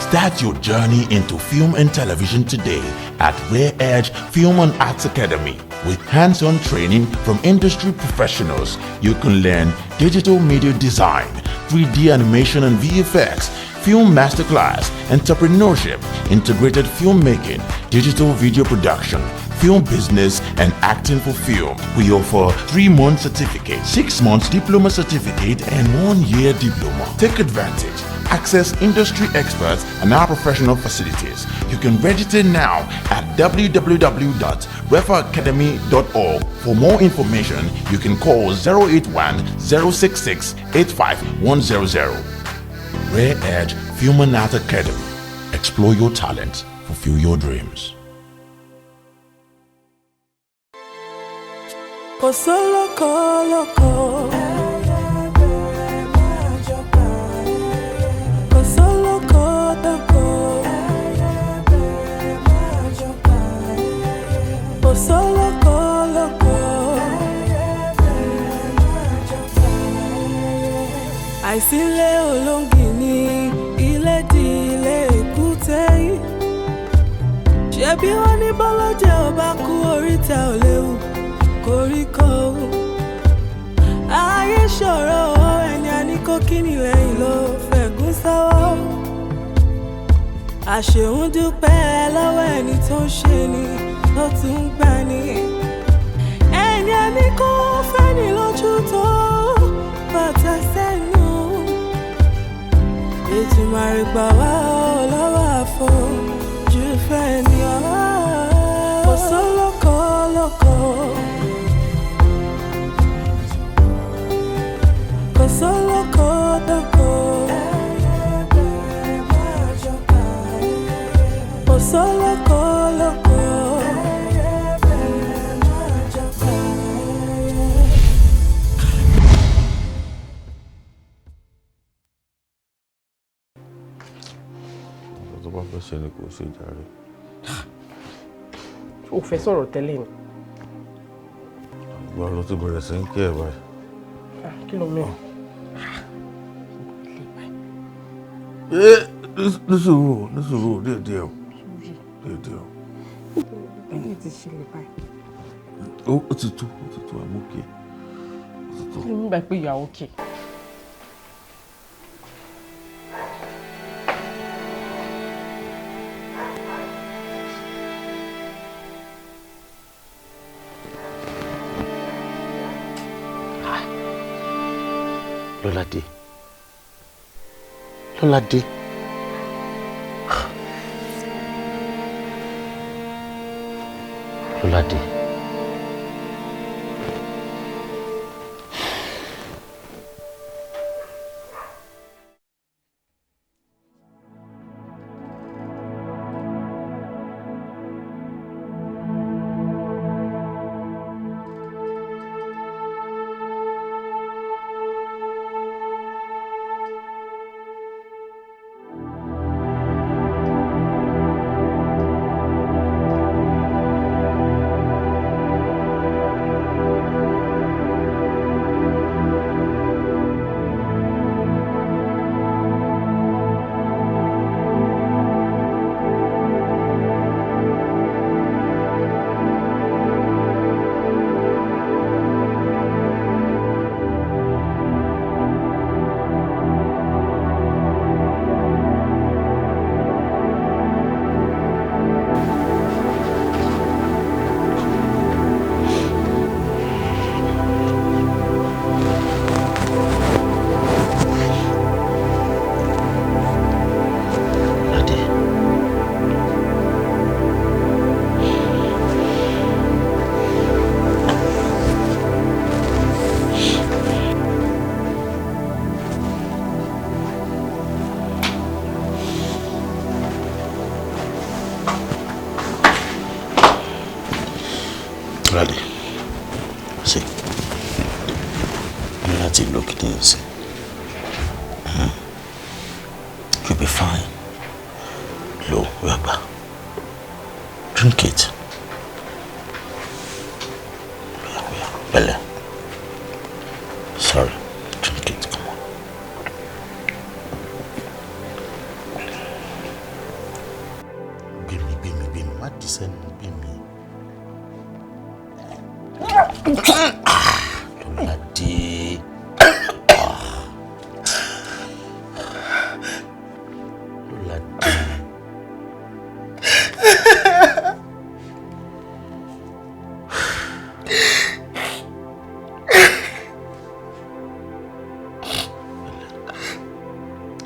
Start your journey into film and television today at Rare Edge Film and Arts Academy. With hands-on training from industry professionals, you can learn digital media design, 3D animation and VFX, film masterclass, entrepreneurship, integrated filmmaking, digital video production, film business, and acting for film. We offer 3-month certificate, 6 months diploma certificate, and 1-year diploma. Take advantage. Access industry experts and our professional facilities. You can register now at www.refaacademy.org. For more information, you can call 081 066 85100. Rare Edge Film and Art Academy. Explore your talents, fulfill your dreams. Kò sólókò lóko. Kò sólókò lóko. Kò sólókò lóko. Àìsílẹ̀ olóńgì ní ilé di ilé èkúté yìí. Ṣebí wọ́n ní bọ́lọ́jẹ́ ò bá kú, oríta ò léwu koríko. Ayé ṣòro, ẹni a ní kó kíni lẹ́yìn ló fẹ̀gún sọ́wọ́. Àṣehùn dúpẹ́ lọ́wọ́ ẹni tó ń ṣe ni tó tún ń gbà ní. Ẹni a ní kó fẹ́ni lójú tó bàtà sẹ́nu. Ètùmàrè gbà wá ọ lọ́wọ́ àfojú fẹ́ ni ọ́. Kò sólókò lóko. Kò sólókò lóko. Kò sólókò lóko. Nǹkan tó bá fẹ́ ṣe ni kò ṣe jàre. O fẹ́ sọ̀rọ̀ tẹ́lẹ̀ ni. Ìgbà ló ti bẹ̀rẹ̀ sí ń kí ẹ̀ báyìí? Ah, kí ló mẹ́rin? Ẹ nísòro, nísòro, díẹ̀ díẹ̀ o, díẹ̀ díẹ̀ o. Ilé ti ṣẹlẹ̀ báyìí. Ó ti tó, ó ti tó, I'm okay. Ó ti tó. Kí ló ń gbà pé you are okay? Lọ́ládé. Lọ́ládé. Lọ́ládé. Lọ́ládé. Lọ́ládé. See. Ní láti lo kìíní yìí sí. You'll be fine. Lo wẹ́gbà. Drink it. Oya, oya, pẹ̀lẹ́. Sorry. Drink it. Come on.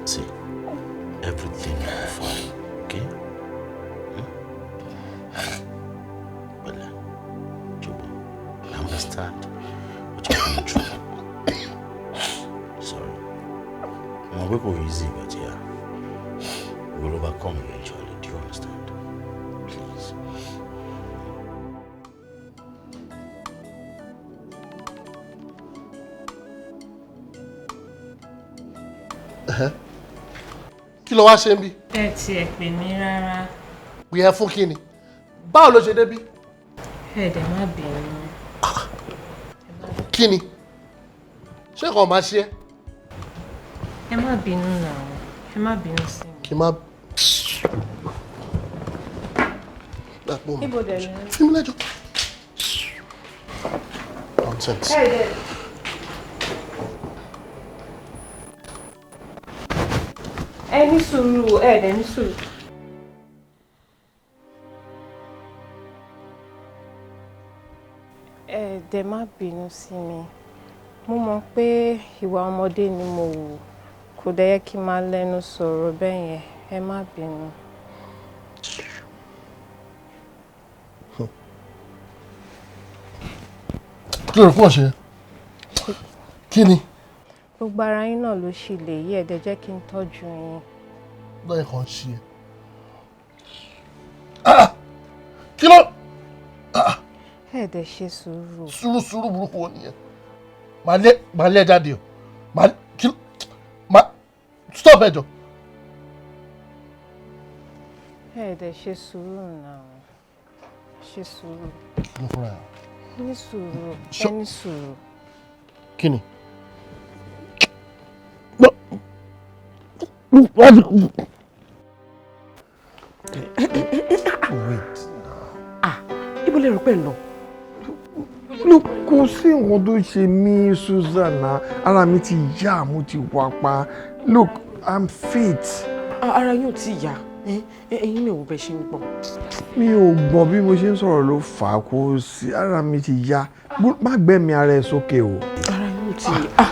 See, everything will be fine, okay? Pẹ̀lẹ́, jọ̀wọ́, I understand what you're going through. Sorry. Mo mọ̀ pé kò easy, but yeah, we'll overcome eventually. Do you understand? Please. Kí ló wá ṣe ń bí? Ẹ tiẹ̀ pè mí rárá. Pè ẹ́ fún kí ni? Báwo ló ṣe débí? Ẹ dẹ̀ má bínú. Kí ni? Ṣé kàn máa ṣe ẹ́? Ẹ má bínú náà. Ẹ má bínú sí mi. Kí n má. Lápò mi. Ibo dẹ̀ ni? Fi mí lẹ́jọ́. Nonsense. Ẹ dẹ̀. Ẹ ní sùúrù, ẹ dẹ̀ ní sùúrù. Ẹ dẹ̀ má bínú sí mi. Mo mọ̀ pé ìwà ọmọdé ni mo wù. Kò dẹ̀ yẹ kí n máa lẹ́nu sọ̀rọ̀ bẹ́ẹ̀ yẹn. Ẹ má bínú. Kí ló rò fún ọ̀ṣẹ́? Kí ni? Gbogbo ara yín náà ló ṣì lè yí, ẹ dẹ̀ jẹ́ kí n tọ́jú yín. Lọ́yẹ̀ kan ṣe é. Kí ló? Ẹ dẹ̀ ṣe sùúrù. Sùúrù sùúrù burúkú wo nìyẹn? Màá lé ẹ jáde o. Màá kí ló? Màá stop ẹ jọ. Ẹ dẹ̀ ṣe sùúrù náà. Ṣe sùúrù. Kí ló fúnra ẹ? Ní sùúrù. Ẹ ní sùúrù. Kí ni? Wait. Ah, ibo lè rò pé ń lọ? Look, kò sí nǹkan tó ṣe mí, Susanna. Ara mi ti yá, mo ti wà pa. Look, I'm fit. Ara yóò ti yá. Ẹ̀yin náà wò bẹ́ ṣe ń gbọ̀n. Mi ò gbọ̀n, bí mo ṣe ń sọ̀rọ̀ ló fà á, kò sí, ara mi ti yá. Má gbẹ̀mí ara ẹ sókè o. Ara yóò ti yá.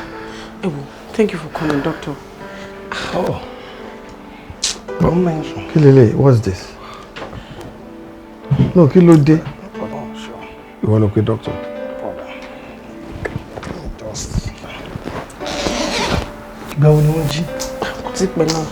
Ẹ wò, thank you for coming, doctor. Oh. Kí lélẹ̀, what's this? No, kí ló dé? Ìwọ ló pe doctor. Ìgbà wo ni wọ́n jí? Kò tí pẹ́ náà.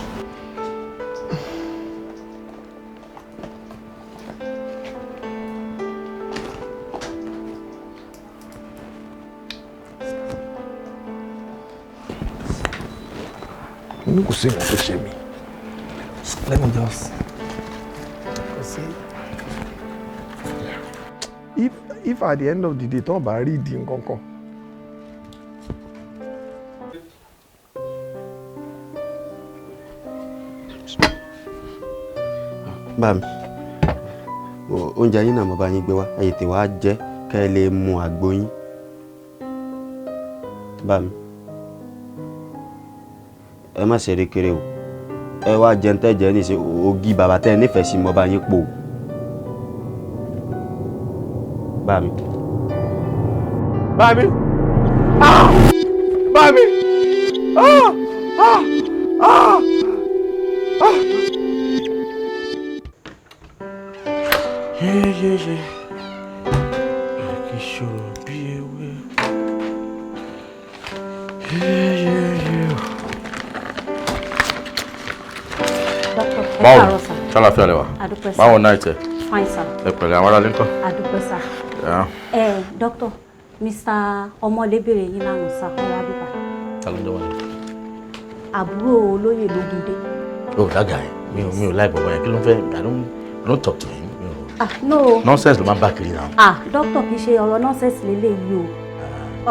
Inú kò sí nǹkan tó ṣe mí. Let me just see. If at the end of the day, tán bá rí ìdí nǹkan kan. Bá mi, oúnjẹ yín náà mo bá yín gbé wá, ẹ tètè wá jẹ kẹ́ ẹ lè mu àgbo yín. Bá mi, ẹ má ṣeré kéré o, ẹ wá jẹun tẹ́ jẹ ní ṣe ògì bàbá tẹ́ ẹ nífẹ̀ẹ́ sí mo bá yín pò. Bá mi. Bá mi. Ah! Bá mi. Ah! Ah! Ah! Ah! Yeyeye, kì í ṣòro bí ewé. Yeyeye. Doctor, ẹ Báwo káàárọ̀ sà. Ṣàlàfíà lẹ wà? Adúpẹ́ sà. Báwo náà tẹ? Fine sir. Ẹ pẹ̀lẹ́, àwọn aráalé ńkọ́? Adúpẹ́ sà. Yeah. Ẹ doctor, Mr. Ọmọlé béèrè yín lánàá sà, wọ́n wá bíbá. Ta ló ń jẹ́ wọlé? Àbúrò olóyè Lógúndé. Oh, that guy. Mi ò like bọ̀bọ̀ yẹn. Kí ló ń fẹ́? I don't talk to him. Mi ò. Ah no. Nonsense ló máa ń bá kiri náà. Ah, doctor, kì í ṣe ọ̀rọ̀ nonsense lélẹ́yìí o.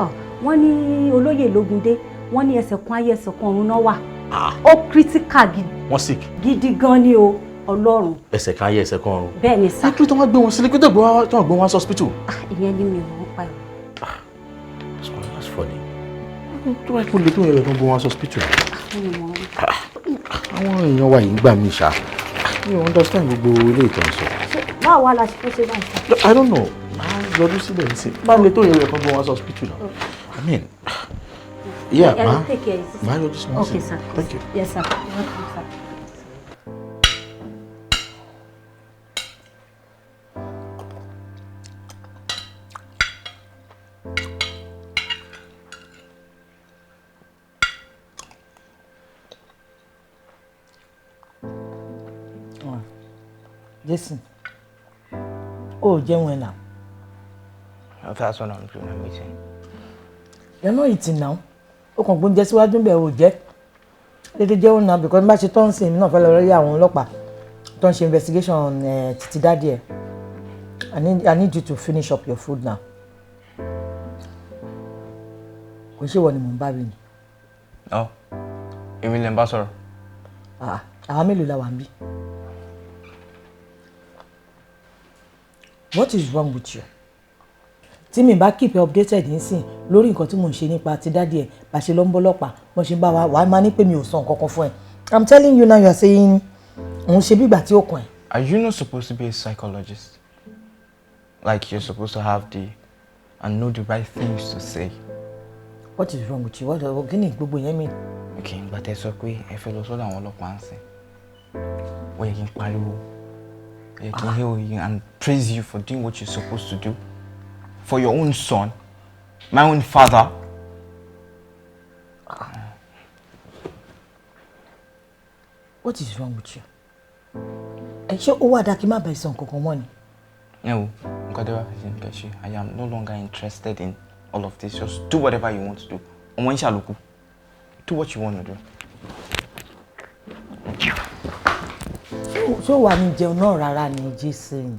Ọ, wọ́n ní olóyè Lógúndé, wọ́n ní ẹsẹ̀ kan ayé ẹsẹ̀ kan ọ̀run náà wà. Ah. Ó critical Wọ́n sick. gidi gan ni o, Ọlọ́run. Ẹsẹ̀ kan ayé ẹsẹ̀ kan ọ̀run. Bẹ́ẹ̀ ni sà. Kí ló tó wọ́n gbé wọn sílé? Kí ló tó gbé wọn sí hospital? Ah, ìyẹn ni mi ò mọ̀ pa ẹ̀. That's funny. Tó bá kó lè tó yẹ kó gbé wọn sí hospital. Mi ò mọ̀. Àwọn èèyàn wa yìí ń gbà mí ṣá. Mi ò understand gbogbo ilé ìtàn sọ. Ṣé báwo wá la ṣe fẹ́ ṣe báyìí sà? I don't know. Máa yọjú síbẹ̀ ní sí. Bá lè tó yẹ kó gbé wọn sí hospital náà. I mean, Yeah, Ẹ ma. take care. Màá yọjú sí wọn Okay sí. sir. Thank you. Yes sir. You're welcome sir. Jason, ó jẹun ẹ̀ náà. That's what I'm doing. I'm eating. You're not eating now. Ó kàn gbóúnjẹ síwájú bẹ́ẹ̀ ò jẹ́. Dédé jẹun náà because bá ṣe tó ń sìn náà fẹ́ lọ rí àwọn ọlọ́pàá tó ń ṣe investigation títí daddy ẹ̀. I need you to finish up your food now. Kò ṣe wọ ni mò ń bá wí ni. Oh, èmi lè ń bá sọ̀rọ̀. Ah, àwa mélòó la wà ń bí? What is wrong with you? Tí mi bá keep you updated nísìn lórí nǹkan tí mò ń ṣe nípa ti daddy ẹ̀, bá ṣe lọ ń bọ́lọ́pàá, wọ́n ṣe ń bá wa, wàá máa ní pé mi ò sọ nǹkan kan fún ẹ. I'm telling you now, you are saying òun ṣe bí ìgbà tí ó kàn ẹ́. Are you not supposed to be a psychologist? Like you're supposed to have the and know the right things to say. What is wrong with you? What kí ni gbogbo yẹn mi? Okay, ìgbà tẹ́ sọ pé ẹ fẹ́ lọ sọ́dọ̀ àwọn ọlọ́pàá ń sìn. Ó yẹ kí n pariwo. Ó yẹ kí n hail you and praise you for doing what you're supposed to do. For your own son, my own father. What is wrong with you? Ẹ ṣé ó wà dáa kí n má bàa sọ nǹkan kan mọ́ ni? Ẹ wo, nǹkan tẹ́ bá fi ṣe nǹkan ṣe. I am no longer interested in all of this. Just do whatever you want to do. Ọmọ yín ṣàlùkù. Do what you want to do. Ṣé ó wà ní jẹun náà rárá ni, Jason?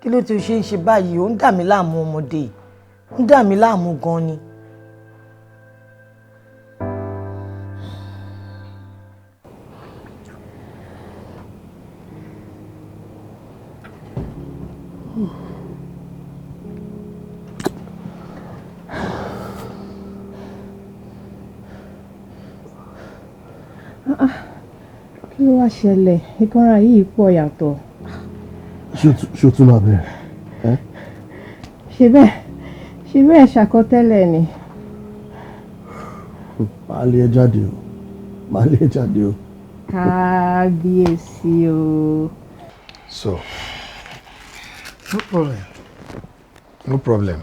Kí ló ti ṣe ń ṣe báyìí? Ó ń dà mí láàmú ọmọdé. Ó ń dà mí láàmú gan ni. Kí ló wá ṣẹlẹ̀? Ìkanra yìí pọ̀ yàtọ̀. Ṣé o tún máa bẹ̀rẹ̀? Ẹ́ Ṣe bẹ́ẹ̀ ṣàkọtẹ́lẹ̀ ni. Màá lé ẹ jáde o. Màá lé ẹ jáde o. Kábíyèsí o. So, No problem. No problem.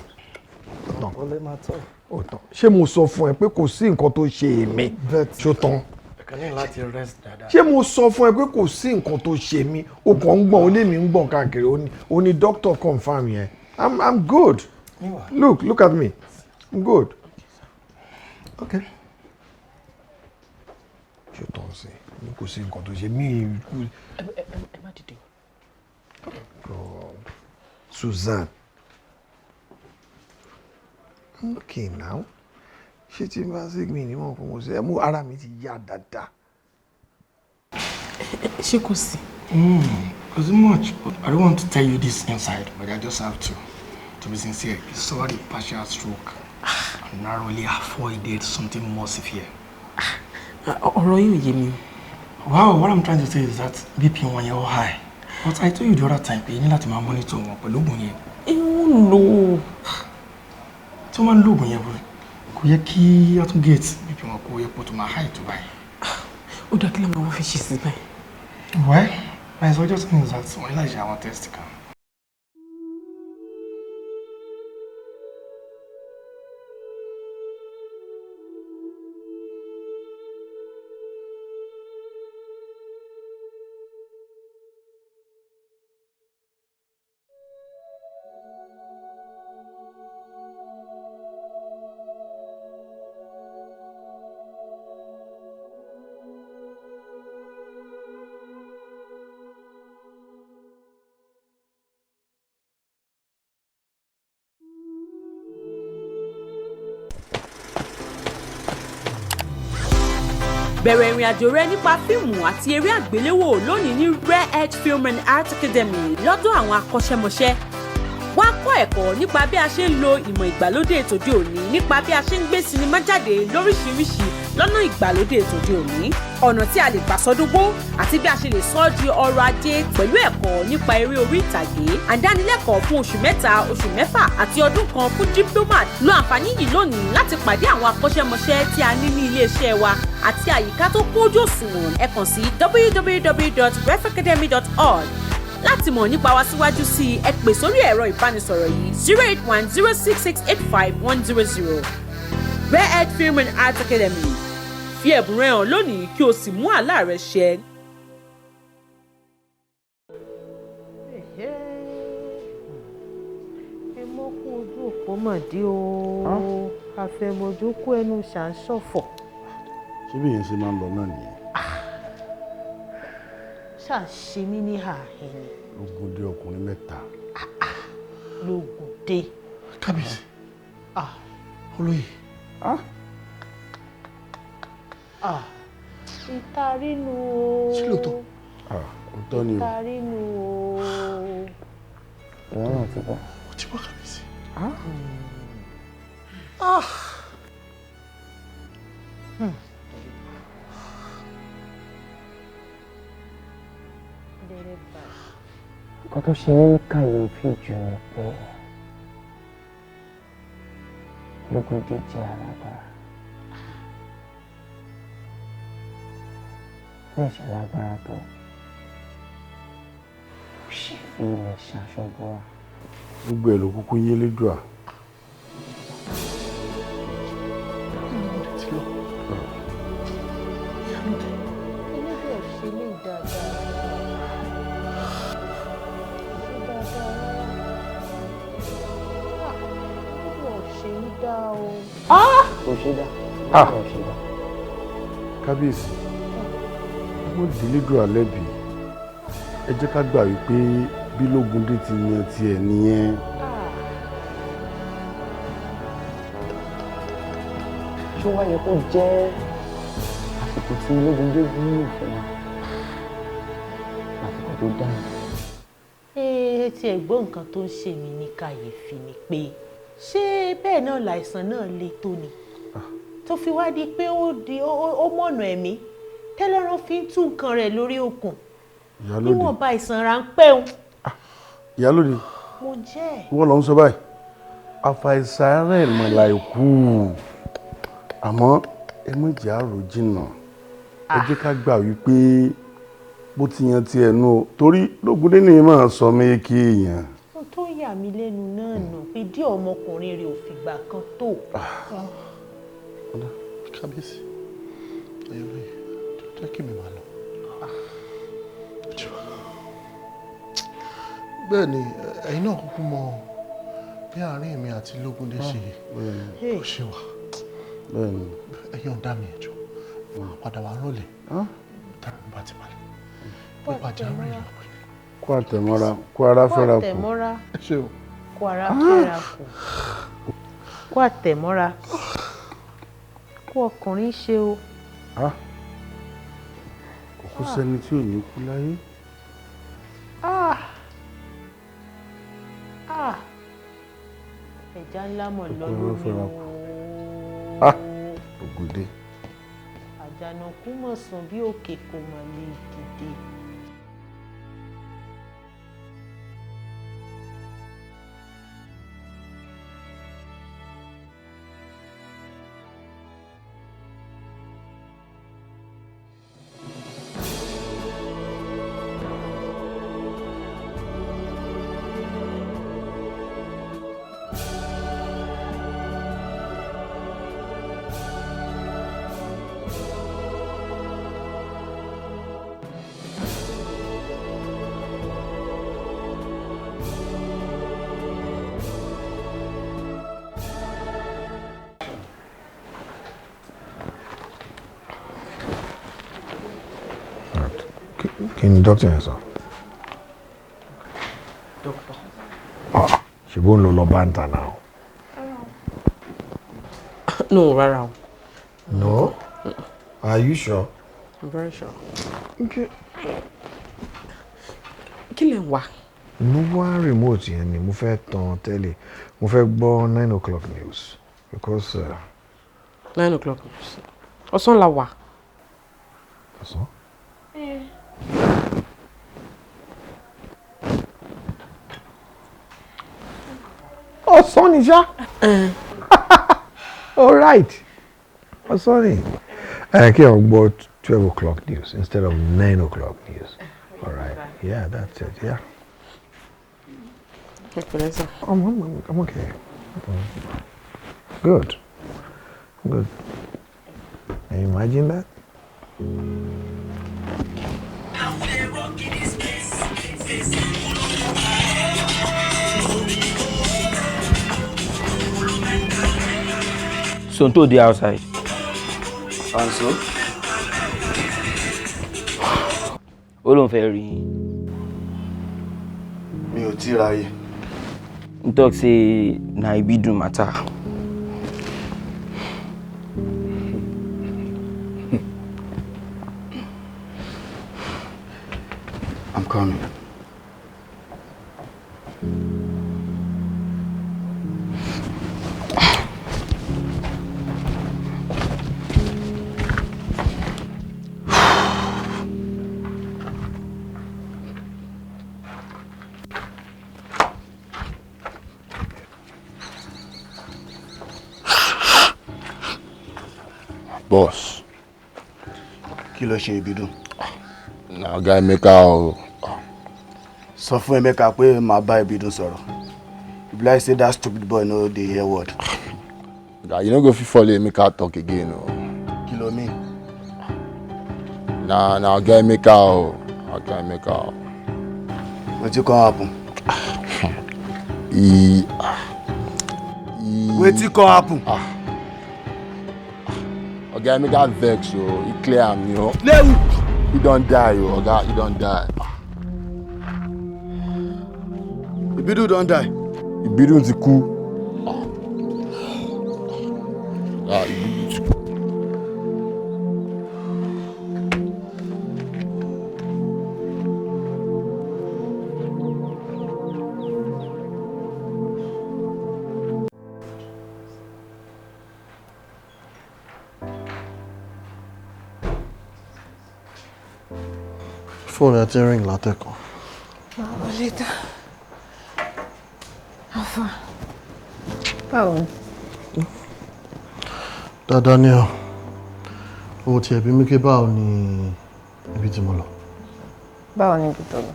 No problem at all. Ó tán. Ṣé mo sọ fún ẹ pé kò sí nǹkan tó ṣe èmi? Ṣó tán? Ẹ kàn ní láti rest dáadáa. Ṣé mo sọ fún ẹ pé kò sí nǹkan tó ṣe mí? O kàn ń gbọ̀n, ó lé mi ń gbọ̀n káàkiri, ó ní doctor confirm yẹn. I'm good. Look at me. I'm good. Okay. Ṣó tán sí? Ní kò sí nǹkan tó ṣe mí. Ẹ má dìde. God. Susan. Okay now. Ṣé tí n bá sick mi ní mọ̀ fún mo ṣe mú ara mi ti yá dáadáa. Ṣé kò sí? Kò sí much. I don't want to tell you this inside, but I just have to. To be sincere, you suffered a partial stroke and narrowly avoided something more severe. Ọ̀rọ̀ yìí ò yé mi o. Wow, what I'm trying to say is that BP wọn yẹn ó high. But I told you the other time pé ní láti máa monitor wọn pẹ̀lú oògùn yẹn. Ìwọ̀n lò ó. Tí wọ́n máa ń lo oògùn yẹn, kò yẹ kí á tún get BP wọn kó yẹ kó tó máa high tó báyìí. Ó dá, kí ló máa wá fi ṣe sí báyìí? Well, my suggestion is that wọ́n ní láti ṣe àwọn test kan. Bẹ̀rẹ̀ ìrìn àjò rẹ nípa fíìmù àti eré àgbéléwò lónìí ní Rare Edge Film and Art Academy lọ́dọ̀ àwọn akọ́ṣẹ́mọṣẹ́. Wá kọ́ ẹ̀kọ́ nípa bí a ṣe ń lo ìmọ̀ ìgbàlódé tòde òní, nípa bí a ṣe ń gbé sinimá jáde lóríṣiríṣi. lọ́nà ìgbàlódé tòde òní, ọ̀nà tí a lè gbà sọdúngbó àti bí a ṣe lè sọ ọ́ di ọrọ̀ ajé pẹ̀lú ẹ̀kọ́ nípa eré orí ìtàgé. Àdánilẹ́kọ̀ọ́ fún oṣù 3, oṣù 6 àti ọdún 1 fún diplomat. Lo àǹfààní yìí lónìí láti pàdé àwọn akọ́ṣẹ́mọṣẹ́ tí a ní ní iléeṣẹ́ wa àti àyíká tó kúnjú òṣùwọ̀n. Ẹ kàn sí www.refacademy.org láti mọ̀ nípa wa síwájú sí i. Ẹ pè sórí ẹ̀rọ ìbánisọ̀rọ̀ yìí: 08106685100. Rare Edge Film and Art Academy, fi ẹ̀bùn rẹ hàn lónìí kí o sì mú àlá rẹ ṣẹ. Ẹ mọ́ kú ojú òpó mọ̀dí o, àfẹ̀mọ̀jú kú ẹnu ṣàǹṣọ̀fọ̀. Ṣé bí yẹn ṣe máa ń lọ náà nìyẹn? Ṣàṣe mí ní ààhín ni. Lógúndé ọkùnrin 3. Lógúndé. Kábíyèsí. Olóyè. Ìtarínú o. Ṣé lóòótọ́? Òótọ́ ni o. Ìtarínú o. Ìwọ náà ti bọ́. Ó ti bọ́, kábíyèsí. Nǹkan tó ṣe mí ní kàyéfì jù ni pé Lógúndé jẹ́ alágbára. Bẹ́ẹ̀ ṣe lágbára tó, ó ṣe fi ilẹ̀ ṣaṣọ búra. Gbogbo ẹ̀ ló kúkú yé lédùá. Elédè ṣe lè dáadáa. Ṣe dáadáa rárá. Elédè ò ṣe é dá o. Kò ṣe dá. Kò ṣe dá. Kábíyèsí, wọ́n dìlédùá lẹ́bi. Ẹ jẹ́ ká gbà wípé bí Lógúndé ti yan tiẹ̀ nìyẹn. Ṣé wá yẹ kó jẹ́ àsìkò tí Lógúndé wúlò fún wa àsìkò tó dáa? Ẹ ti ẹ̀ gbọ́, nǹkan tó ń ṣe mí ní kàyéfì ni pé ṣé bẹ́ẹ̀ náà láìsàn náà le tó ni tó fi wá di pé ó di ó mọ̀nà ẹ̀mí tẹ́lẹ̀rán fi ń tú nǹkan rẹ̀ lórí okùn Ìyálóde. níwọ̀nba ìsàn ráńpẹ́ òun. Ìyálóde. Mo jẹ́ ẹ̀. Wọ́n lọ ń sọ báyìí, àfàìsàn rẹ̀ mọ̀lá ikú, àmọ́ ẹ má jẹ́ àrò jìnnà. Ẹ jẹ́ ká gbà wípé bó ti yan tiẹ̀ nù o, torí Lógúndé ní máa sọ mí kí èèyàn. Ohun tó yà mí lẹ́nu náà nù pé díẹ̀ ọmọkùnrin rẹ̀ ò fìgbà kan tó. Kábíyèsí, ẹ̀yin olóyè, jẹ́ kí mi máa lọ. Bẹ́ẹ̀ ni, ẹ̀yin náà kúkú mọ bí àárín èmi àti Lógúndé ṣe ó ṣe wà. Ẹ yọ̀ǹda mi, ẹ jọ̀ọ́, máa padà wá rọ̀lẹ́ tára mi bá ti balẹ̀. Pé pàjáwìrì lọ pé. Kó àtẹ̀mọ́ra, kó ara fẹ́ra Kó kù. àtẹ̀mọ́ra, Ṣé o? kó ara fẹ́ra kù, kó àtẹ̀mọ́ra, kó ọkùnrin ṣe o. Kò kú sẹ́ni tí ò ní kú láyé. Ah! Ah! Ẹja ńlá mọ̀ lọ Kó ara lómi fẹ́ra o. kù. Ògúndé. Àjànàkú mọ̀ sùn bí òkè, kò mọ̀ lè dìde. Kí ni dókítà yẹn sọ? Doctor. Ṣe bó ń lọ lọ bá ń ta náà? No, rárá o. No? Are you sure? I'm very sure. Okay. Kí lẹ̀ ń wá? Mo wá remote yẹn ni, mo fẹ́ tan tẹ́lẹ̀, mo fẹ́ gbọ́ 9 o'clock news because 9 o'clock news. Ọ̀sán la wà. Ọ̀sán? Ọ̀sán ni ṣá. All right. Ọ̀sán ni. Kí o gbọ́ 12 o'clock news instead of 9 o'clock news. All right. Yeah, that's it. Yeah. Ẹ pẹ̀lẹ́ sà. I'm okay. Good. Good. Can you imagine that? Sonto dey outside. And so? Ó lóun fẹ́ rí yín. Mi ò tí ì ráyè. He talk say na Ibidun matter. I'm coming. Boss. Kí ló ṣe Ibidun? Na guy Emeka o. Sọ fún Emeka pé màá bá Ibidun sọ̀rọ̀. E be like say that stupid boy no dey hear word. Guy, you no go fit follow Emeka talk again o. Kí ló mean? Na guy Emeka o. Na guy Emeka o. Wetin come happen? He Wetin come happen? Oga Emeka vex o. He clear am. Lewu! He don die o, oga, he don die. Ibidun don die. Ibidun ti kú. Ah, Ibidun ti kú. Fóònù ẹ ti ń ring látẹ̀kọ̀. Máa wọlé tán. Alfa. Báwo ni? Dáadáa ni ọ. O tiẹ̀ bí mi ké, báwo ni ibi tí mo lọ? Báwo ni ibi tó lọ?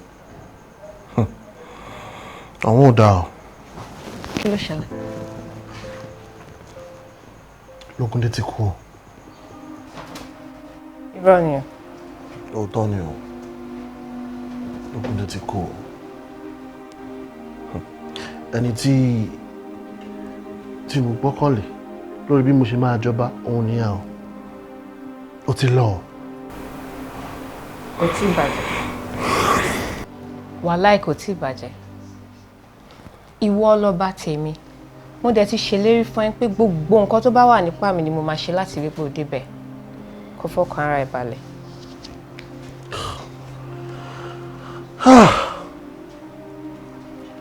Àwọn ò dáa o. Kí ló ṣẹlẹ̀? Lógúndé ti kú o. Irọ́ ni o. Òótọ́ ni o. Lógúndé ti kú o. Ẹni tí mo gbọ́kànlé lórí bí mo ṣe máa jọba òun nìyẹn o. Ó ti lọ o. Kò tí ì bàjẹ́. Wàláì, kò tí ì bàjẹ́. Ìwọ lọ́ba tèmi. Mo dẹ̀ ti ṣèlérí fún ẹ pé gbogbo nǹkan tó bá wà nípá mi ni mo máa ṣe láti rí pé o débẹ̀. Kó fọkàn ara ẹ balẹ̀.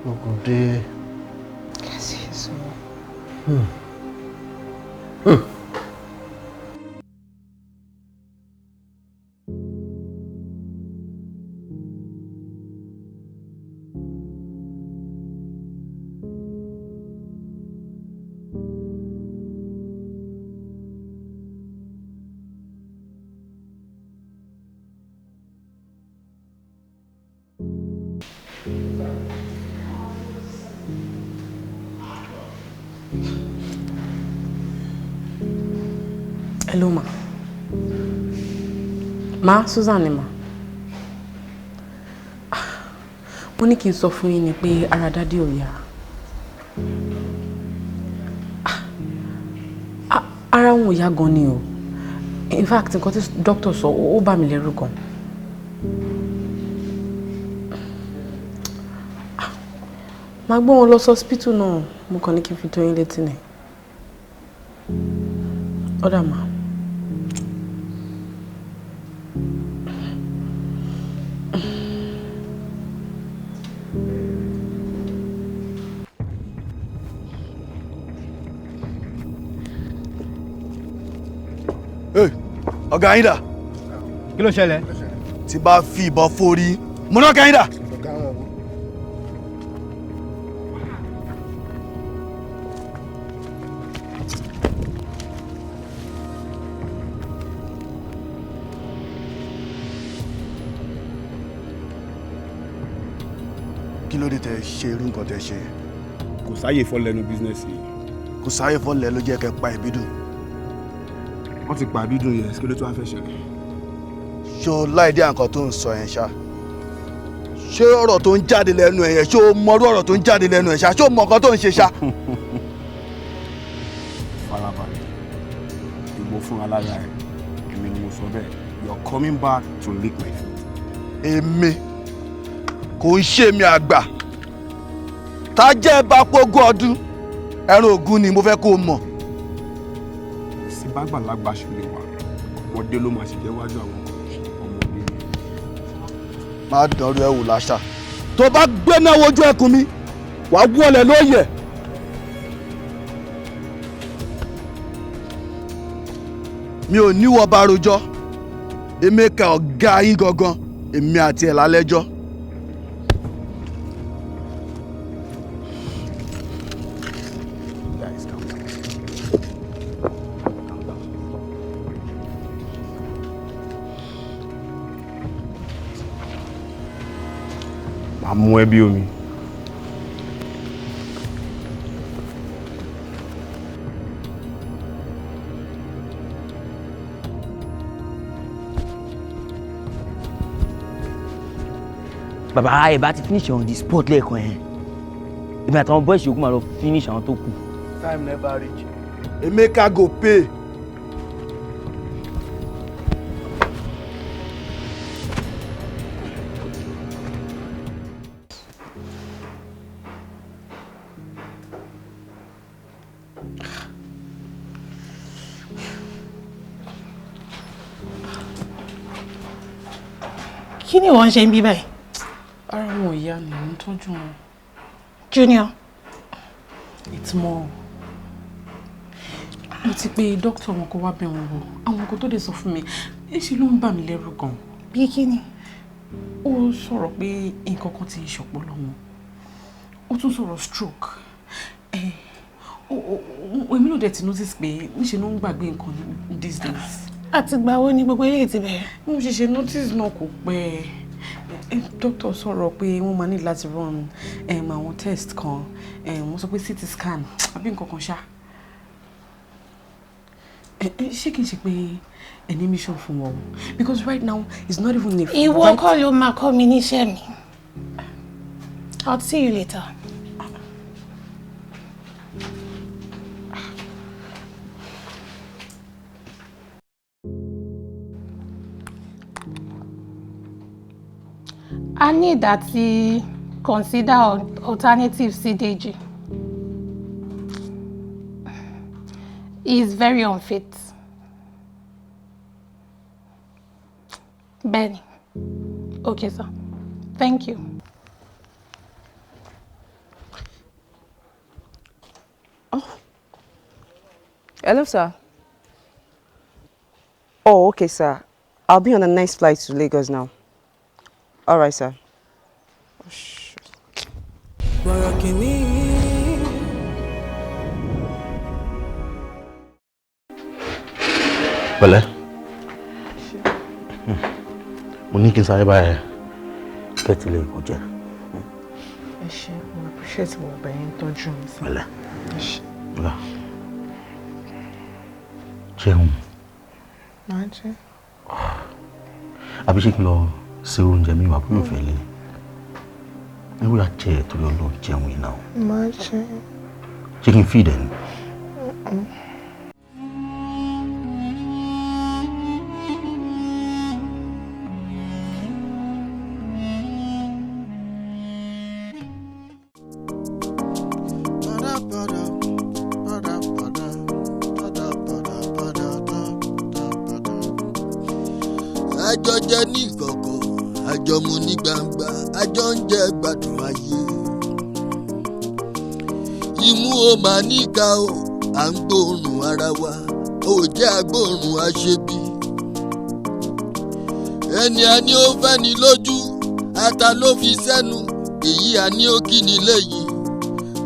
Lógúndé. Kẹ́sì sọ. Hello, ma. Ma, Susan ni ma. Mo ní kí n sọ fún yín ni pé ara daddy ò yá. Ara wọn ò yá gan ni o. In fact, nǹkan tí doctor sọ, ó bà mí lẹ́rù gan. Màá gbé wọn lọ sí hospital náà, mo kàn ní kí n fi tó yín létí ni. Ó dà, ma. Hey! Ọ̀gá yín dà? Kí ló ṣẹlẹ̀? Tí bá fi ìbọn forí, mo náà kẹ́yìn dà. Kí ló dé tẹ ṣe irú nǹkan tẹ ṣe yẹn? Kò sáyè fọ́lẹ́nu business yìí. Kò sáyè fọ́lẹ́ ló jẹ́ kẹ́ pa Ìbídùn. Wọ́n ti pa Ìbídùn yẹn, kí ló tún wá fẹ́ ṣẹlẹ̀? Ṣo láìdí àǹkan tó ń sọ yẹn ṣá? Ṣé ọ̀rọ̀ tó ń jáde lẹ́nu ẹ̀ yẹn, ṣé o mọrú ọ̀rọ̀ tó ń jáde lẹ́nu ẹ̀ ṣá? Ṣé o mọ nǹkan tó ń ṣe ṣá? Farabalẹ̀, ìwọ fúnra lára ẹ̀, èmi ni mo sọ bẹ́ẹ̀, you are coming back to lick my feet. Èmi kò ń ṣe mi àgbà tájẹ́ bá pógún ọdún ẹran ògún ni mo fẹ́ kó o mọ̀. Sí bàgbàlagbà ṣe lè wà, ọmọdé ló máa ṣe jẹ́ wájú àwọn ọmọdé ni. Má dánrú ẹ wò láṣà, tó bá gbéná wojú ẹkùn mi wàá wọlé lóye. Mi ò níwọ̀ bá rojọ́, Emeka ọ̀gá yín gangan, èmi àti ẹ̀ lálẹ́jọ́. Guys, calm down. Calm down. Màá mú ẹ bí omi. Bàbá ẹ bá ti finish on the spot lẹ́ẹ̀kan yẹn, èmi àtàwọn boys yòókù máa lọ finish àwọn tó kù. Time never reach. Emeka go pay. Kí ni wọ́n ń ṣe ń bí báyìí? Ara wọn ò yá ni mò ń tọ́jú wọn. Junior. It's more. Mo ti pe dókítà wọn kó wá bẹ̀ wọ́n wò. Àwọn nǹkan tó dé sọ fún mi, ńṣe ló ń bà mí lẹ́rù gan. Bí kí ni? Ó sọ̀rọ̀ pé nǹkan kan ti ṣọpọlọ wọn. Ó tún sọ̀rọ̀ stroke. Èmi náà dẹ̀ ti notice pé ńṣe ló ń gbàgbé nǹkan these days. Àtìgbà wo ni gbogbo eléyìí ti bẹ̀rẹ̀? Mo ṣẹ̀ṣẹ̀ notice náà kò pẹ́. Doctor sọ̀rọ̀ pé wọ́n máa ní láti run àwọn test kan. Wọ́n sọ pé CT scan àbí nǹkan kan ṣá. Ṣé kìí ṣe pé ẹni mission fún wọn? Because right now it's not even a. Ìwọ kọ́ ló máa kọ́ mi níṣẹ́ mi. I'll see you later. A need àti consider alternative CDG. He is very unfit. Bẹ́ẹ̀ni. Okay, sir. Thank you. Oh. Hello, sir. Oh, okay, sir. I'll be on the next flight to Lagos now. All right, sir. Oh, shit. Pẹ̀lẹ́. Mo ní kí n sáré báyẹn kẹ́tì lè kó jẹ. Ẹ ṣé, mo appreciate gbogbo ẹ̀yin tọ́jú mi sí. Pẹ̀lẹ́. Ẹ ṣé. Jẹun. Màá jẹ. Àbí ṣé kí n lọ ṣe oúnjẹ mi wà bóyá òfẹ́ lé? Ewúrẹ́ àjẹ ẹ̀ torí Ọlọ́run jẹun yìí náà. Màá jẹ. Ṣé kí n feed ẹ ni? Àjọ jẹ ní ìkọ̀kọ̀, àjọ mu ní gbangba, àjọ ń jẹ gbádùn ayé. Imú o máa níka o, à ń gbóòórùn ara wa, ò jẹ́ agbóòórùn aṣebi. Ẹni a ní ó fẹ́ ni lójú, ata ló fi sẹ́nu. Èyí a ní ó kí ni lẹ́yìn,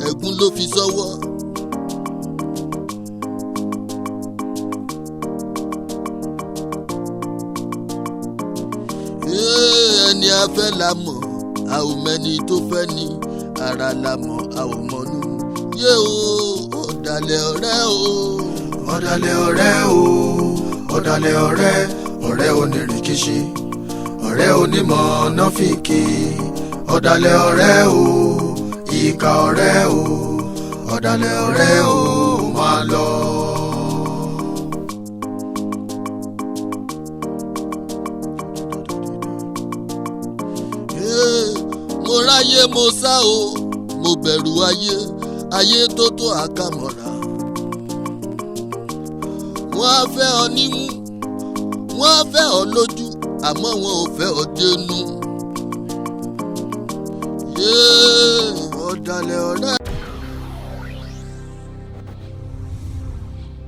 ẹ̀gún ló fi sọ́wọ́. Ẹni a fẹ́ la mọ̀, a ò mẹ́ni tó fẹ́ ni. Ara la mọ̀, a ò mọ̀nú. Yé o, ọ̀dàlẹ̀ ọ̀rẹ́ o. Ọ̀dàlẹ̀ ọ̀rẹ́ o, ọ̀dàlẹ̀ ọ̀rẹ́, ọ̀rẹ́ onírìkíṣí, ọ̀rẹ́ onímọ̀ nọ́fìkì. Ọ̀dàlẹ̀ ọ̀rẹ́ o, ìkà ọ̀rẹ́ o, ọ̀dàlẹ̀ ọ̀rẹ́ o, máa lọ. Mo ráyé mo sá o, mo bẹ̀rù ayé, ayé tó tó àkàmọ̀ra. Wọ́n á fẹ́ ọ nímú, wọ́n á fẹ́ ọ lójú, àmọ́ wọn ò fẹ́ ọ dénú. Yéé, ọ̀dàlẹ̀ ọ̀rẹ́.